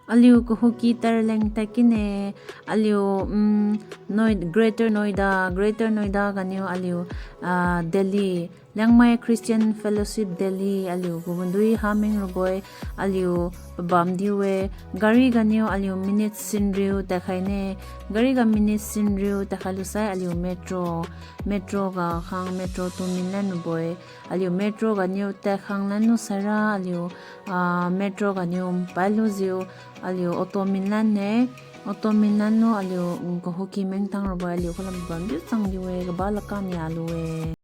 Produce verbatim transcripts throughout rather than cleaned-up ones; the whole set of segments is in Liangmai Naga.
Aliu Kuki tarleng tadkine, aliu, mm, Noi-, Greater Noida, Greater Noida ganiu aliu, ah, Delhi, Liangmai Christian Fellowship Delhi, aliu gubundui hameng rabo-e, aliu pabam diu-e, gari ganiu aliu minute sinriu tadkhaine, gari ga minute sinriu tadkhailu sai aliu metro, metro ga khang metro tu minlan rabo-e, aliu metro ganiu tadkhang lanlu saira aliu, ah, metro ganiu pailujiu, aliu auto minlan-e, auto minlanlu aliu, mm, Kuki mengtang rabo-e, aliu khulam bam diu chang diu-e, kaba lakania lu-e.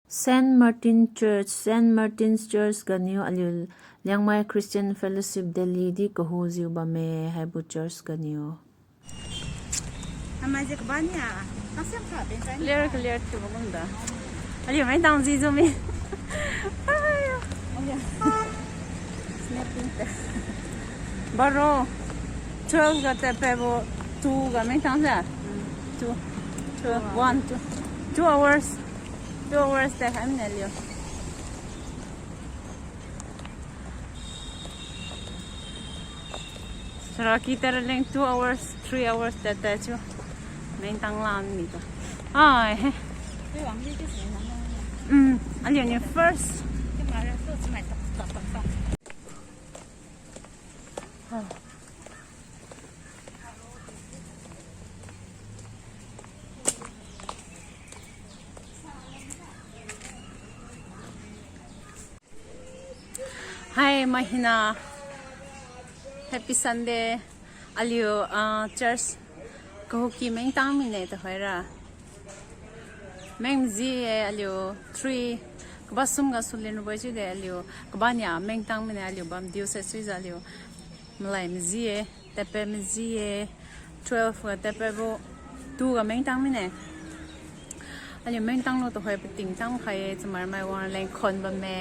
Saint Martin Church, Saint Martin's Church ganiu aliu Liangmai Christian Fellowship Delhi di kahujiu bamme haibo church ganiu. Clear, clear thiubo kumda. Aliu mengtang jijiu mi. Baro, twelve ga tadpadbo, two ga mengtang ja. Two, two, one, two, two hours. Two hours tadkhai mine aliu. Sara ki tadra leng two hours, three hours tadtad chiu. Mengtang lan mitu. Ai he. Mm, aliuniu first. Hi, Mahina. Happy Sunday. Aliu, ah, church kahuki mengtang mine tuhoira. Meng maji-e aliu three, kabasum ga sulin rabo-e chiude aliu, kabania mengtang mine aliu bamdiu se suijiu aliu. Malai maji-e, tadpad maji-e, twelve ga tadpadbo, two ga mengtang mine. Aliu mengtanglu tuhoi pating tangkhai-e, chamai mai wangleng khon bamme.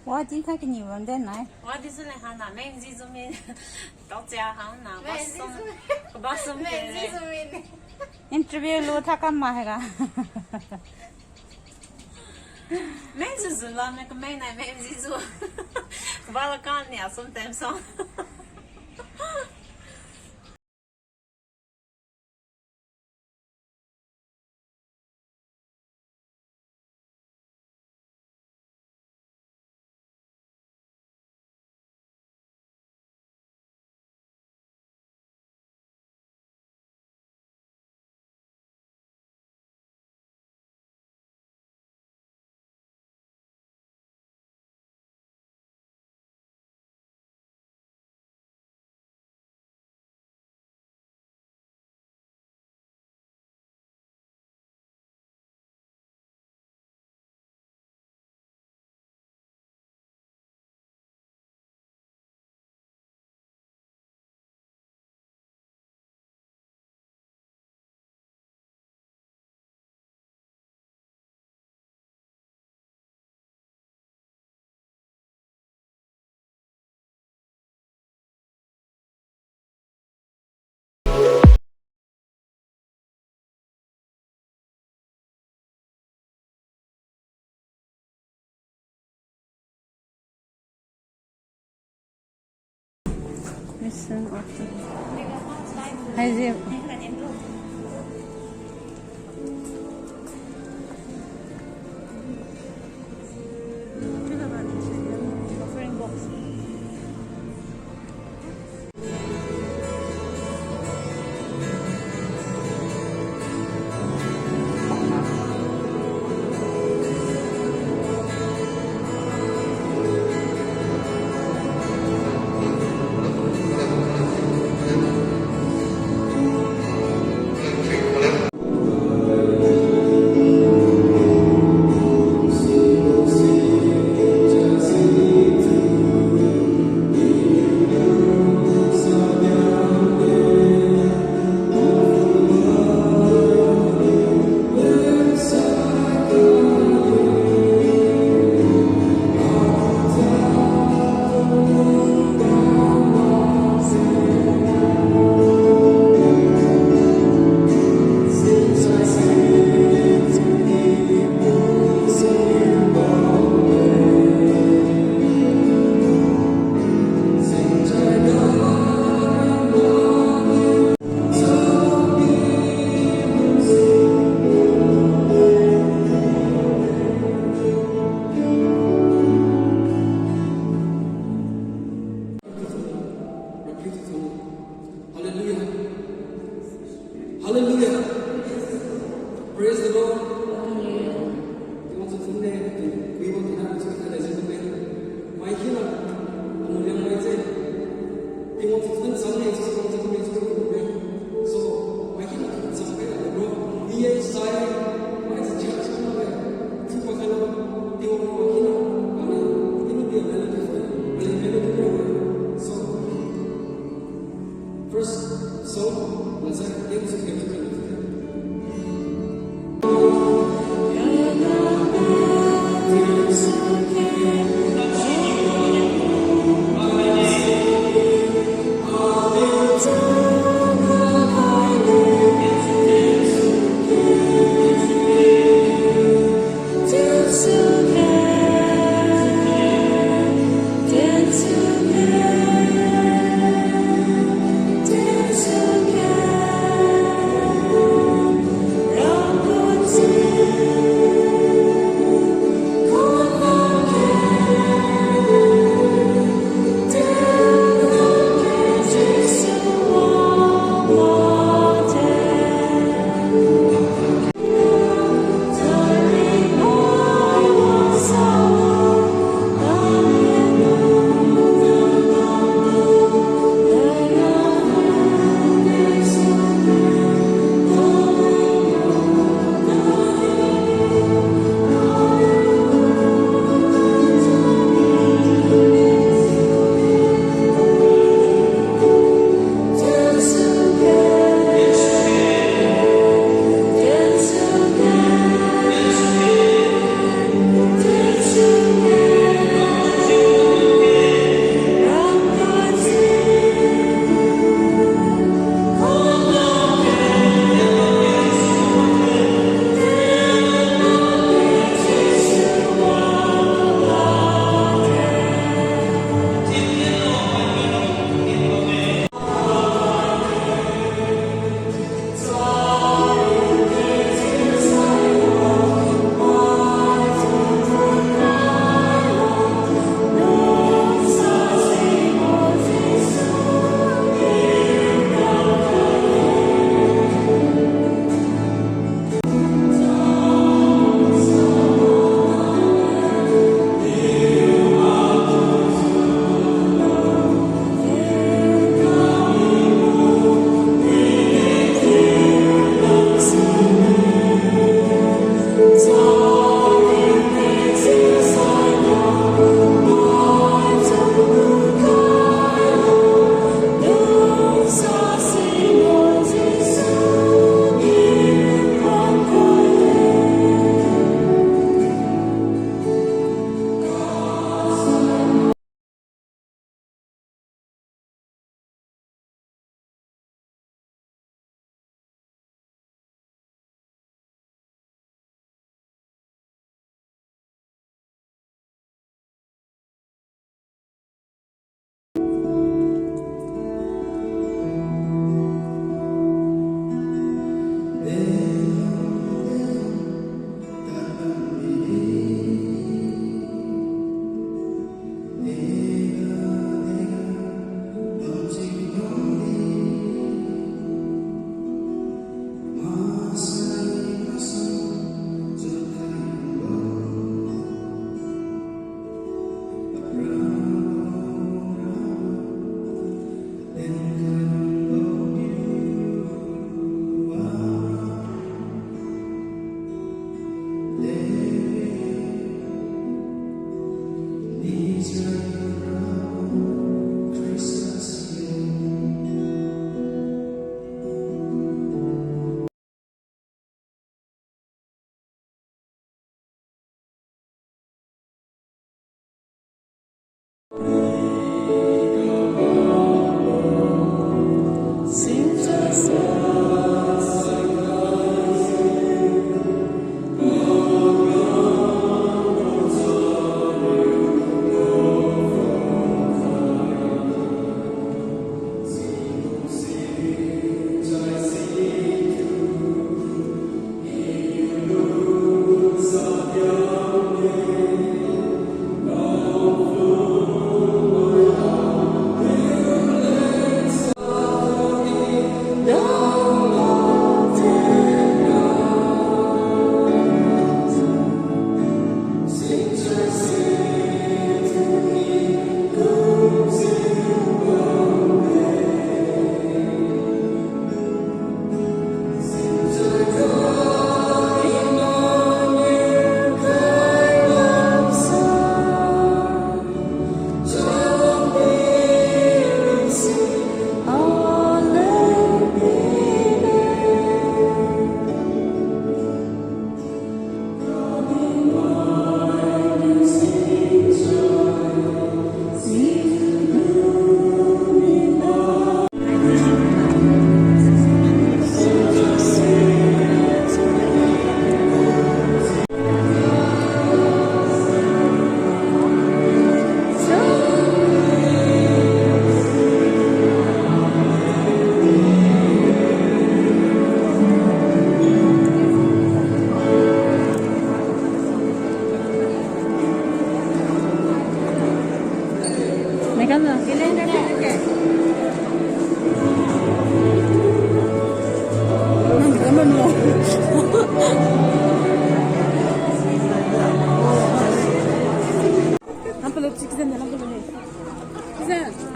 Wadi khai kani bamde nai. Wadi sune hana meng ji zumi. Tao chia hana. Meng ji basum. Zumi. Basum meng ji zumi. Interview lu tha kam ma haiga. Meng suzu la me kameng nai meng jizu. Kabala kan ni asum tem song. Mission of the Haise. Offering box.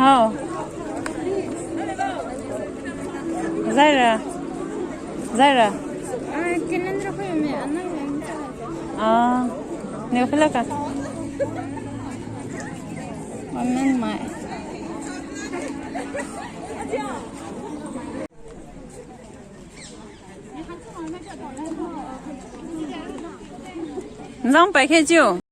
Hao. Zaira. Zaira. Ah, calendar ko yame, anang yang. Ah, ni phila ka. Amen mai. Nzang pai khe chiu.